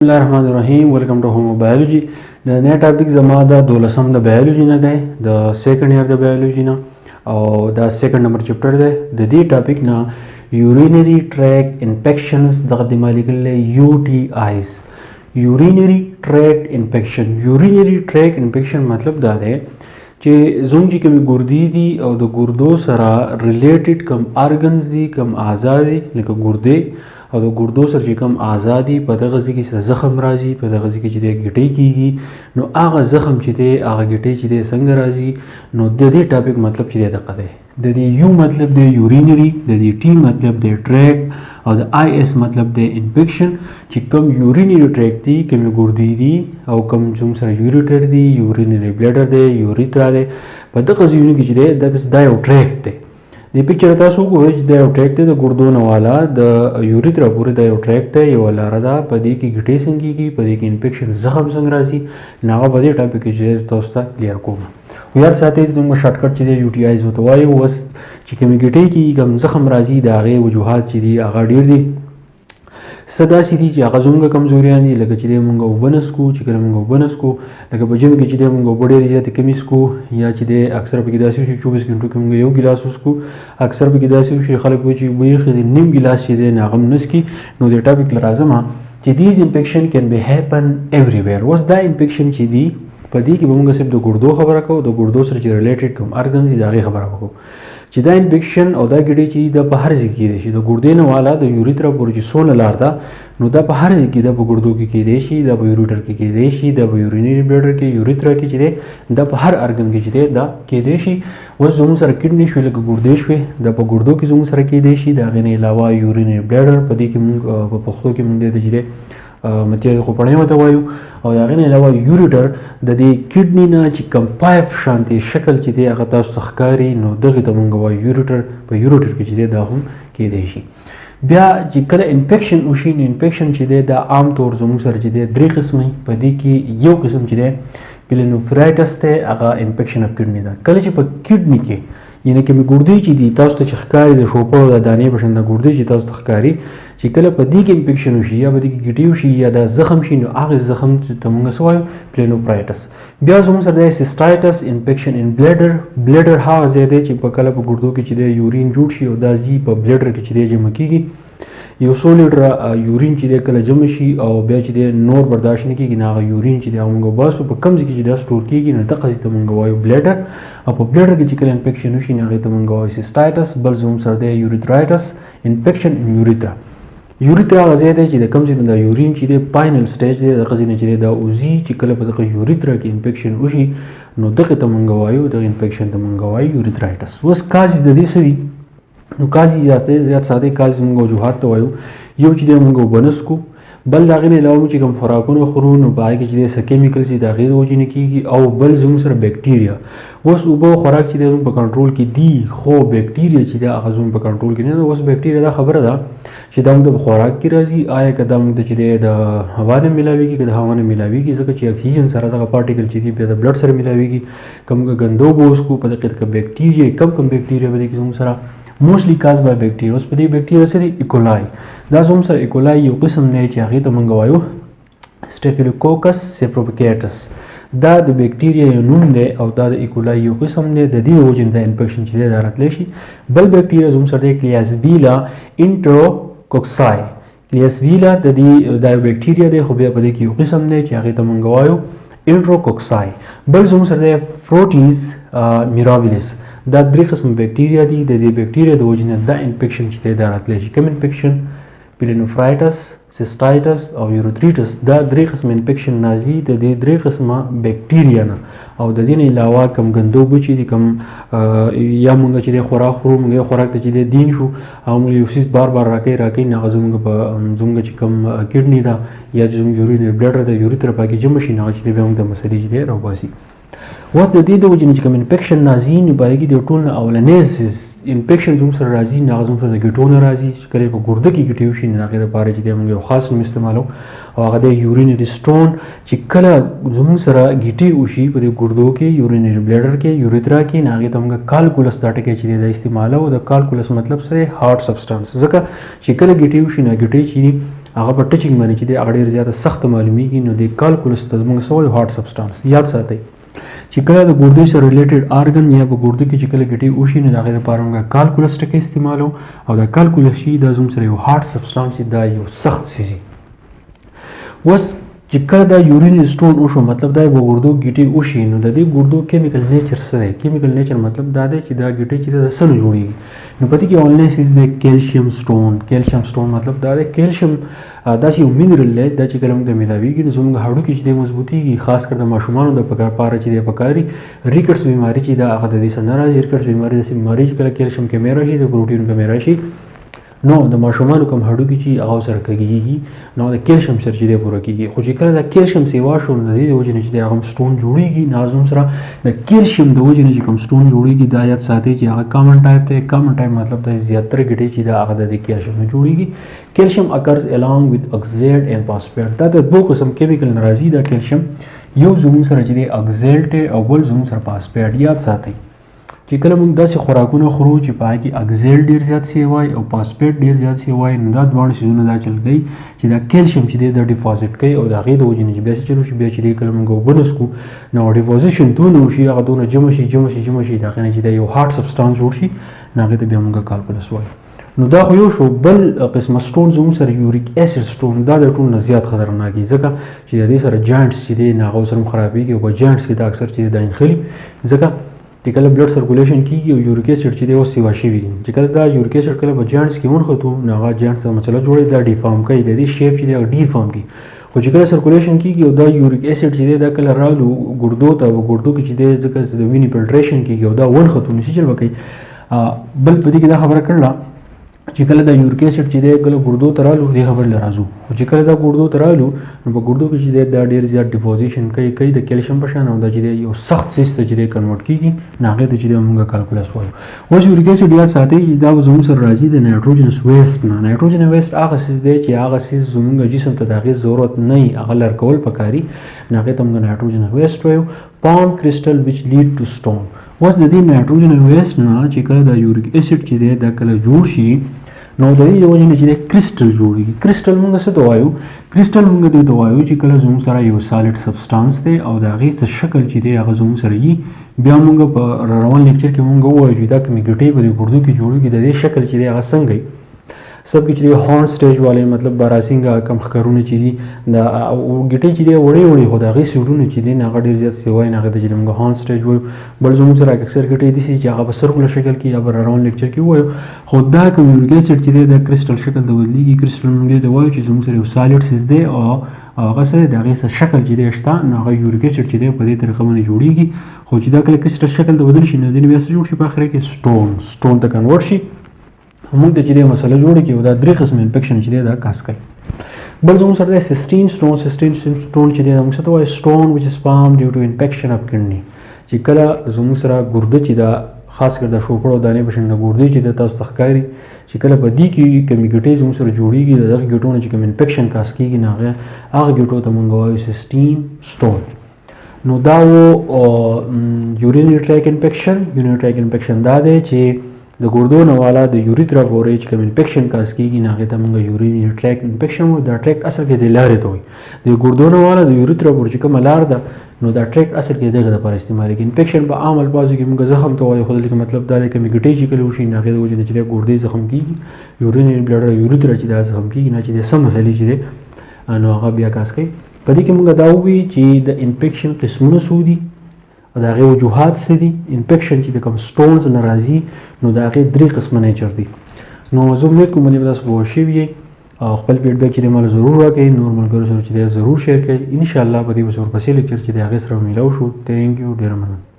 الله الرحمن الرحیم. Welcome to Home Biology. د نی ټاپک زما د دولسم د بیولوژي نه دی، د second year د بیولوژي نه، او دا second number chapter دی. د دې ټاپک نه urinary tract infections، دغه د ما لیکل UTIs، urinary tract infection. Urinary tract infection مطلب دا دی چې زموږ چې کومې ګردې دي او د ګردو سره related کوم organs دي، کوم اعضا دي، لکه ګردې او د ګردو سره چې کوم اعضا دي، په دغه ځای کې څه زخم راځي، په دغه ځای کې چې دی ګټۍ کیږي، نو هغه زخم چې دی، هغه ګټۍ چې دی، څنګه راځي؟ نو د دې ټاپک مطلب چې دی دغه دی. د دې U مطلب دی urinary، د دې T مطلب دی tract او د IS مطلب دی infection. چې کوم urinary tract دي، کوم ګردې دي او کوم زموږ سره ureter دی، urinary bladder دی، urethra دی، په دغه ځایونو کې چې دی دا یو tract دی. دې picture تاسو وګورئ چې دا یو tract دی. د ګردو نه والا د urethra پورې دا یو tract دی، یوه لاره ده. په دې کې ګټې څنګه کېږي، په دې کې infection زخم څنګه راځي، نو هغه په دې ټاپک کې چې تاسو ته clear کوم. خو یاد ساتئ، زموږ shortcut چې دی UTIs ورته وایو. اوس چې کومې ګټې کېږي، کوم زخم راځي، د هغې وجوهات چې دي هغه ډېر دي. څه داسې دي چې هغه زموږ کمزوریان دي، لکه چې دی مونږ اوبه نه څښو. چې کله مونږ اوبه نه څښو، لکه په ژمي کې چې دی مونږ اوبه ډېرې زیاتې کمې څښو، یا چې دی اکثر پکې داسې وشي 24 ګنټو کې مونږ یو ګیلاس وڅښو. اکثر پکې داسې وشي، خلک وایي چې اوبه یخې دي، نیم ګیلاس چې دی نه هغه هم نه څښي. نو دې ټاپک له راځم چې these infection can be happen everywhere. اوس دا infection چې دي، په دې کې به مونږ صرف د ګردو خبره کوو، د ګردو سره چې related کوم organs دي د هغې خبره وکړو، چې دا infection او دا ګډې چې دا په هر ځای کې کېدای شي. د ګردې نه والا د urethra پورې چې څونه لار ده، نو دا په هر ځای کې، دا په ګردو کې کېدای شي، دا په ureter کې کېدای شي، دا په urinary bladder کې، urethra کې چې دی، دا په هر ارګن کې چې دی دا کېدای شي. اوس زموږ سره kidney شوې، لکه ګردې شوې، دا په ګردو کې زموږ سره کېدای شي. د هغې نه علاوه urinary bladder، په دې کې موږ په پښتو کې موږ دې ته چې دی متیازې خوپڼۍ ورته وایو، او د هغې نه علاوه ureter، د دې kidney نه چې کوم pipe شانتې شکل چې دی هغه تاسو ته ښکاري، نو دغې ته مونږ وایو ureter. په ureter کې چې دی دا هم کېدای شي. بیا چې کله infection وشي، نو infection چې دی دا عام طور زموږ سره چې دی درې قسمه. په دې کې یو قسم چې دی pyelonephritis دی، هغه infection of kidney ده. کله چې په kidney کې، یعنی کومې ګردې چې دي تاسو ته چې ښکاري، د شوپړو د دانې په شان د ګردې چې تاسو ته ښکاري، چې کله په دې کې infection وشي یا په دې کې ګټې وشي یا دا زخم شي، نو هغه زخم ته موږ څه وایو؟ Pyelonephritis. بیا زموږ سره دی cystitis، infection in bladder. Bladder هغه ځای دی چې په کله په ګردو کې چې دی urine جوړ شي او دا ځي په bladder کې چې دی جمع کېږي. یو څو لیټره urine چې دی کله جمع شي او بیا چې دی نور برداشت نه کېږي، نو هغه urine چې دی هغه موږ وباسو. په کوم ځای کې چې دا store کېږي، نو دغه ځای ته موږ وایو bladder، او په bladder کې چې کله infection وشي، نو هغې ته موږ وایو cystitis. بل زموږ سره دی urethritis، infection in urethra. Urethra هغه ځای دی چې د کوم ځای نه دا urine چې دی final stage دی، دغه ځای نه چې دی دا وځي. چې کله په دغه urethra کې infection وشي، نو دغه ته موږ وایو، دغه infection ته موږ وایو urethritis. اوس causes د دې څه دي؟ نو causes زیات ساده causes موږ وجوهات ته وایو. یو چې دی موږ اوبه نه څښو، بل د هغې نه علاوه چې کوم خوراکونه خورو، نو په هغې کې چې دی څه chemicals دي، د هغې د وجې نه کېږي، او بل زموږ سره بکټیریا. اوس اوبه او خوراک چې دی زموږ په کنټرول کې دي، خو بکټیریا چې دی هغه زموږ په کنټرول کې نه ده. اوس بکټیریا دا خبره ده چې دا موږ ته په خوراک کې راځي، آیا که دا موږ ته چې دی د هوا نه میلاویږي، که د هوا نه میلاویږي، ځکه چې اکسیجن سره دغه particle چې دي بیا د blood سره میلاویږي. که موږ ګنده اوبه وڅښو، په دغې کې بکټیریا، کم کم بکټیریا په دې کې زموږ سره mostly cause by bacteria. اوس په دې بکټیریا څه دي؟ E. coli. دا زموږ سره E. coli یو قسم دی چې هغې ته موږ وایو Staphylococcus saprophyticus. دا د بکټیریا یو نوم دی او دا د E. coli یو قسم دی. د دې وجې نه دا infection چې دی دا راتلی شي. بل بکټیریا زموږ سره دی Klebsiella enterococci. Klebsiella د دې دا یو بکټیریا دی، خو بیا په دې کې یو قسم دی چې هغې ته موږ وایو enterococci. بل زموږ سره دی Proteus mirabilis. دا درې قسم بکټیریا دي. د دې بکټیریا د وجې نه دا infection چې دی دا راتلی شي. کوم infection؟ Pyelonephritis، cystitis او urethritis. دا درې قسم infection راځي د دې درې قسمه بکټیریا نه. او د دې نه علاوه کم ګنده اوبه چې دي، کم یا مونږ چې دی خوراک خورو، مونږ یو خوراک ته چې دی دین شو او مونږ یو څیز بار بار راکوي راکوي، نو هغه زموږ په زموږ چې کوم kidney ده یا چې زموږ urinary bladder ده، urethra پکې جمع شي، نو هغه چې دی بیا موږ د مسلې چې دی راوباسي. اوس د دې د وجې نه چې کوم infection راځي، نو په هغې کې د ټول نه اولنی څیز infection زموږ سره راځي، نو هغه زموږ سره د ګټو نه راځي. چې کله په ګرده کې ګټې وشي، نو د هغې دپاره چې دی موږ یو خاص نوم استعمالو او هغه دی urinary stone. چې کله زموږ سره ګټې وشي په دې ګردو کې، urinary bladder کې، urethra کې، نو هغې ته موږ calculus دا ټکی چې دی دا استعمالو. د calculus مطلب څه دی؟ Hard substance. ځکه چې کله ګټې وشي، نو ګټې چې دي هغه په touching باندې چې دی هغه ډېر زیاته سخته معلومیږي. نو د calculus ته زموږ څه وایو؟ hard substance. یاد ساتئ چې کله د ګردې سره related organ یا په ګردې کې چې کله ګټې وشي، نو د هغې لپاره موږ calculus ټکی استعمالو، او دا calculus چې دا زموږ سره یو hard substance، دا یو سخت څیز. اوس چې کله دا urine stone وشو، مطلب دا په ګردو ګټې وشي، نو د دې ګردو chemical nature څه دی؟ chemical nature مطلب دا دی چې دا ګټې چې د څه نه جوړیږي. نو په دې کې اولنی څیز دی calcium stone. Calcium stone مطلب دا دی، کیلشیم داسې یو mineral دی، دا چې کله موږ ته میلاویږي نو زموږ هډوکي چې دی مضبوطیږي، خاص کر د ماشومانو د لپاره چې دی پکاري. rickets بیماري چې دا هغه د دې سره نه راځي. rickets بیماري داسې بیماري چې کله کیلشیم کمی راشي، د پروټین کمی راشي، نو د ماشومانو کوم هډوکي چې هغه سره کږیږي، نو د کیلشیم سره چې دی پوره کیږي. خو چې کله د کیلشیم سیوا شو، نو د دې د وجې نه چې دی هغه stone جوړیږي. نازم سره د کیلشیم د وجې نه چې کوم stone جوړیږي، دا یاد ساتئ چې هغه common type دی. common type مطلب دا زیاتره ګټې چې دا هغه د دې کیلشیم نه جوړیږي. Calcium occurs along with oxalate and phosphate. دا د دوه قسم chemical نه راځي دا کیلشیم، یو زموږ سره چې دی oxalate او بل زموږ سره فاسفیټ. یاد ساتئ چې کله موږ داسې خوراکونه خورو چې په هغې کې oxalate ډېر زیات سیوای او فاسفیټ ډېر زیات سیوای، نو دا دواړه څیزونه دا چل کوي چې دا کیلشیم چې دی دا deposit کوي، او د هغې د وجې نه چې بیا څه چلو شي، بیا چې دی کله موږ اوبه نه څښو نو deposition دونه وشي، هغه دونه جمع شي، جمع شي، جمع شي، د هغې نه چې دا یو hard substance جوړ شي، نو هغې ته بیا موږ calculus وایو. نو دا خو یو شو. بل قسمه stone زموږ سره uric acid stone. دا د ټولو نه زیات خطرناک دي، ځکه چې د دې سره joints چې دی نو هغه سره هم خرابېږي، او په joints کې دا اکثر چې دی دا نښلي، ځکه چې کله blood circulation کیږي او uric acid چې دی اوس سیوا شوي دي، چې کله دا uric acid کله په joints کې ونښتو، نو هغه joints ته مسله جوړوي، دا deform کوي، د دې shape چې دی هغه deform کوي. خو چې کله circulation کیږي او دا uric acid چې دی دا کله رالو ګردو ته، په ګردو کې چې دی ځکه د وینې filtration کیږي او دا ونښتو، نو څه چل به کوي؟ بل په دې کې دا خبره کړله چې کله دا uric acid چې دی کله ګردو ته رالو، دې خبرې له راځو. خو چې کله دا ګردو ته رالو، نو په ګردو کې چې دی دا ډېر زیات deposition کوي د کیلشیم په شان، او دا چې دی یو سخت څیز ته چې دی convert کیږي، نو هغې ته چې دی موږ calculus وایو. اوس uric acid یاد ساتئ چې دا به زموږ سره راځي د nitrogenous waste نه. nitrogen waste هغه څیز دی چې هغه څیز زموږ جسم ته د هغې ضرورت نه وي، هغه لر کول پکاري، نو هغې ته موږ nitrogen waste وایو. Form crystal which lead to stone. اوس د دې nitrogen waste نه چې کله دا uric acid چې دی دا کله جوړ شي، نو د دې وجې نه چې دی کرسټل جوړیږي. کرسټل موږ څه ته وایو؟ کرسټل موږ دې ته وایو چې کله زموږ سره یو solid substance دی او د هغې څه شکل چې دی هغه زموږ سره یي. بیا موږ په روان lecture کې موږ ووایو چې دا کومې ګټې په دې ګردو کې جوړیږي، د دې شکل چې دی هغه څنګه وي. سب کې چې دی horn stage والے، مطلب باراسینګا کم ښکرونه چې دي، دا ګټې چې دی وړې وړې، خو د هغې سیډونه چې دي هغه ډېر زیات سیوای، نه هغې ته چې موږ horn stage وایو. بل زموږ سره اکثر ګټې داسې چې هغه په circular شکل کې، یا په روان lecture کې وایو. خو دا کوم uric acid چې دی دا کرسټل شکل ته بدلیږي. کرسټل موږ دې ته وایو چې زموږ سره یو solid څیز دی او هغه سره د هغې څه شکل چې دی شته، نو هغه uric acid چې دی په دې طریقه باندې جوړیږي. خو چې دا کله کرسټل شکل ته بدل شي، نو دې بیا څه جوړ شي؟ په اخره کې stone ته convert شي. موږ ته چې دی مسله جوړه کړي، او دا درې قسمه infection چې دی دا cause کوي. بل زموږ سره دی cystine stone. Cystine stone چې دی موږ څه ته وایو؟ Stone which is formed due to infection of kidney. چې کله زموږ سره ګرده چې دا خاص کر د شوپړو دانې په شان د ګردې چې د تاسو ته ښکاري، چې کله په دې کې کومې ګټې زموږ سره جوړیږي، د دغه ګټو نه چې کوم infection cause کیږي، نو هغه ګټو ته موږ وایو cystine stone. نو دا و urinary tract infection. Urinary tract infection دا دی چې د ګردو نه والا د urethra پورې چې کوم infection cause کیږي، نو هغې ته موږ urinary tract infection وایو. دا tract اصل کې د لارې ته وایي، د ګردو نه والا د urethra پورې چې کومه لار ده، نو دا tract اصل کې دغه لپاره استعمالېږي. Infection په عام الفاظو کې موږ زخم ته وایو، خو دلته مطلب دا دی کومې ګټې چې کله وشي، نو هغې د وجې نه چې د ګردې زخم کیږي، urinary bladder، urethra چې دا زخم کیږي، نه چې د سم مسلې چې دی نو هغه بیا cause کوي. په دې کې موږ دا ووایو چې د infection قسمونه څو دي او د هغې وجوهات څه دي. Infection چې د کوم stones نه راځي، نو د هغې درې قسمه nature دي. نو زه امید کوم چې تاسو پوه شوي یئ، او خپل feedback چې دی مال ضرور راکړئ، نور ملګرو سره چې دی ضرور share کړئ. ان شاء الله په دې ورپسې lecture چې دی هغې سره ملاو شو. Thank you، ډېره مننه.